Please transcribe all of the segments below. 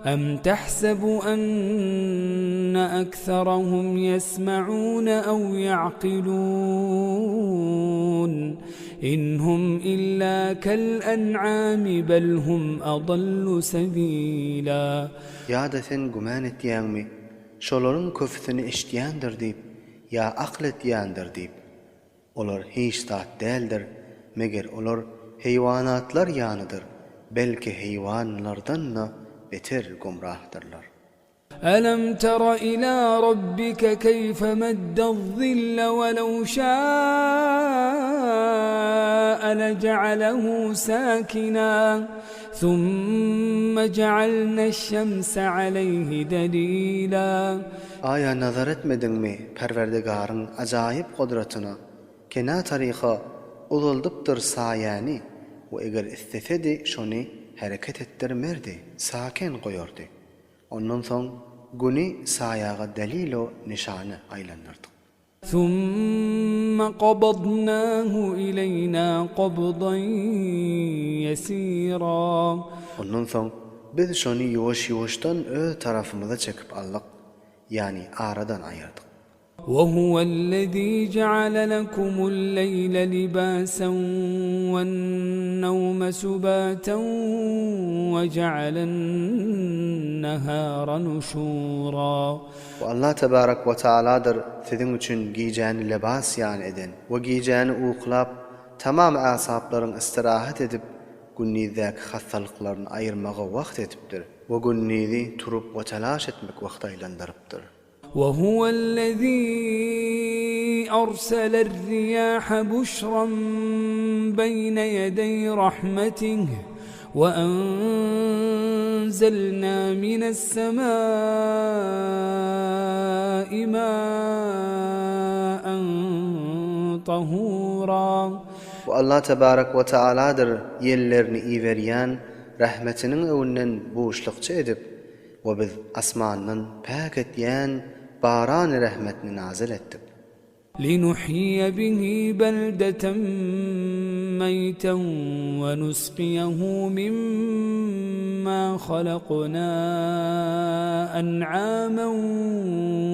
Em tahsebu enne ekserahum ýesme'une ew ýa'kilun, in hum illa kel en'ami bel hum adallu sebila. Ýa-da sen gümän etýäňmi, şolaryň köpüsini eşidýändir diýip, ýa akyl etýändir diýip? Olar hiç zat däldir, meger olar heýwanatlar ýalydyr, belki heýwanlardan-da beter gumrahdyrlar. Elem tera ila rabbike keýfe meddez-zille welow şâ'a leja'alehu sâkina, summe ja'alneş-şemse aleýhi delîlâ. Aýa nazar etmediňmi Perwerdigaryň ajaýyp gudratyna, kena taryha uzaldypdyr saýäni we eger islesedi şony hereket etdirmerdi, saken goýardy. Ondan soň Güni saýaga delil-u nyşana aýlandyrdyk. Summa qabadnahu ileýna qabdan ýesira. Ondan soň Biz şony ýuwaş-ýuwaşdan öz tarapymyza çekip aldyk, ýagny aradan aýyrdyk. Wehuwellezî je'ale lekumul-leýle libâsen wen-newme subâten we je'alen-nehâre nuşûrâ. Bu Allah tebarek we taaladyr siziň üçin gijäni lebas ýaly eden we gijäni uklap, tamam asaplaryň istirahat edip, gündizdäki hassalyklaryny aýyrmaga wagt edipdir we gündizi turup we talaş etmek wagta aýlandyrypdyr. We huwellezî erseler-riýâhe buşran beýne ýedeý rahmetih we enzelnâ mines-semâi mâen tahûrâ. Bu Allah tebarek we taaladyr ýellerini iberýän rahmetiniň öňünden buşlukçy edip we biz asmandan päk etýän barany rahmetini nazyl etdik. Linuhýiýe bihi beldeten meýten we nuskyýehu mimma halakna en'amen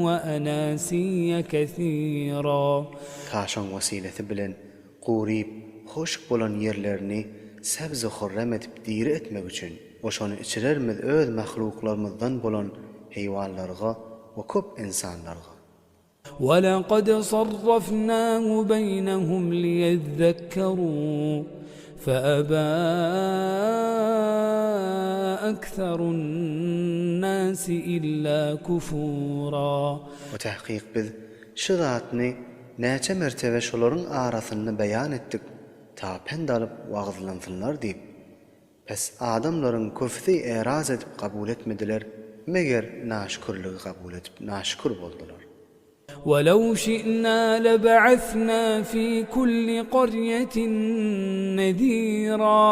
we enasiýe kesira. Taşyň wesilesi bilen guryp, huşk bolan ýerlerini säbz-u-hurrem edip diri etmek üçin we şony içirermiz öz mahluklarymyzdan bolan heýwanlarga we köp ynsanlarga. Welekad sarrafnahu beýnehum liýezzekkerû feebâ ekserun-nâsi illâ kufûrâ. We tahkyk biz şu zatny Näçe mertebe şolaryň arasynda beýan etdik, ta pent alyp wagyzlansynlar diýip. Pes adamlaryň köpüsi eraz edip kabul etmediler, meger naşükürligi kabul edip naşükür boldular. Welew şi'na lebe'esna fi kulli qarýetin nezira.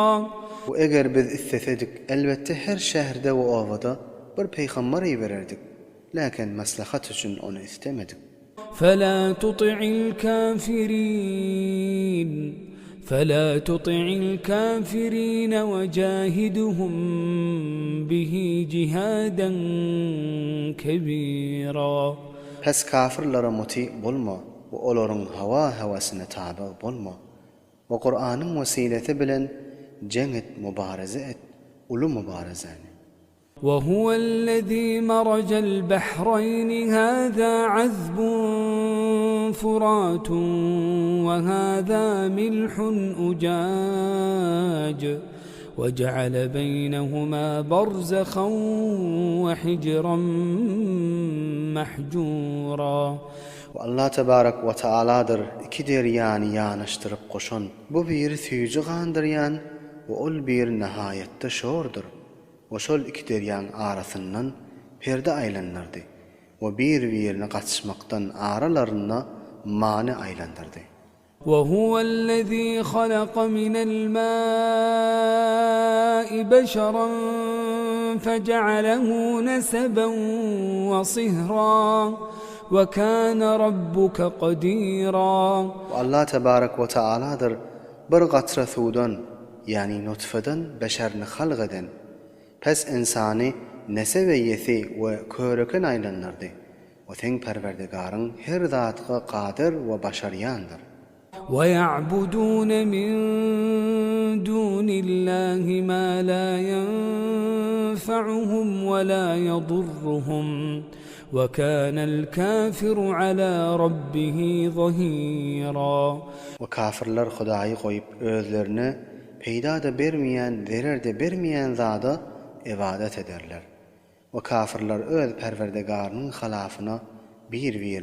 We eger biz islesedik, elbetde her şäherde we obada bir pygambar ibererdik, läkin maslahat üçin ony istemedik. Fela tuti'il kafirin Fela tuti'il kafirin we jahidhum bihi jihadan kebira. Pes kafirlere muti bolma we olaryň hawa-hewesyna tabyg bolma we Kuranyň wesilesi bilen jeň et, mubareze et, uly mubarezäni. Wehuwe ellezî merejel behreyni hâzâ azbun furatun we hâzâ milhun ucâc we ceale beynehumâ berzehan we hicran mahcûrâ. Bu Allah tebarek we taaladyr iki derýany ýanaşdyryp goşan. Bu biri süýji gandyrýan we ol biri nahaýatda şordur. We şol iki derýaň arasyndan perde aýlandyrdy we bir-birine gatyşmakdan aralarynda many aýlandyrdy. We huwellezî halaka minel mâi beşeren fecealehu neseben we sihrâ we kâne rabbuke kadîrâ. Bu Allah tebarek we taaladyr bir gatra suwdan, Ýagny nutfeden beşerini halk eden, pes ynsany nesep eýesi we köreken aýlandyrdy. We seň Perwerdigaryň her zatga kadyr we başarýandyr. وَيَعْبُدُونَ مِن دُونِ اللَّهِ مَا لَا يَنفَعُهُمْ وَلَا يَضُرُّهُمْ وَكَانَ الْكَافِرُ عَلَى رَبِّهِ ظَهِيرًا. We kafyrlar Hudaýy goýup özlerine peýda-da bermeýän zerer-de bermeýän zada ybadat ederler. We kafyrlar öz Perwerdigarynyň halafyna bir-birine.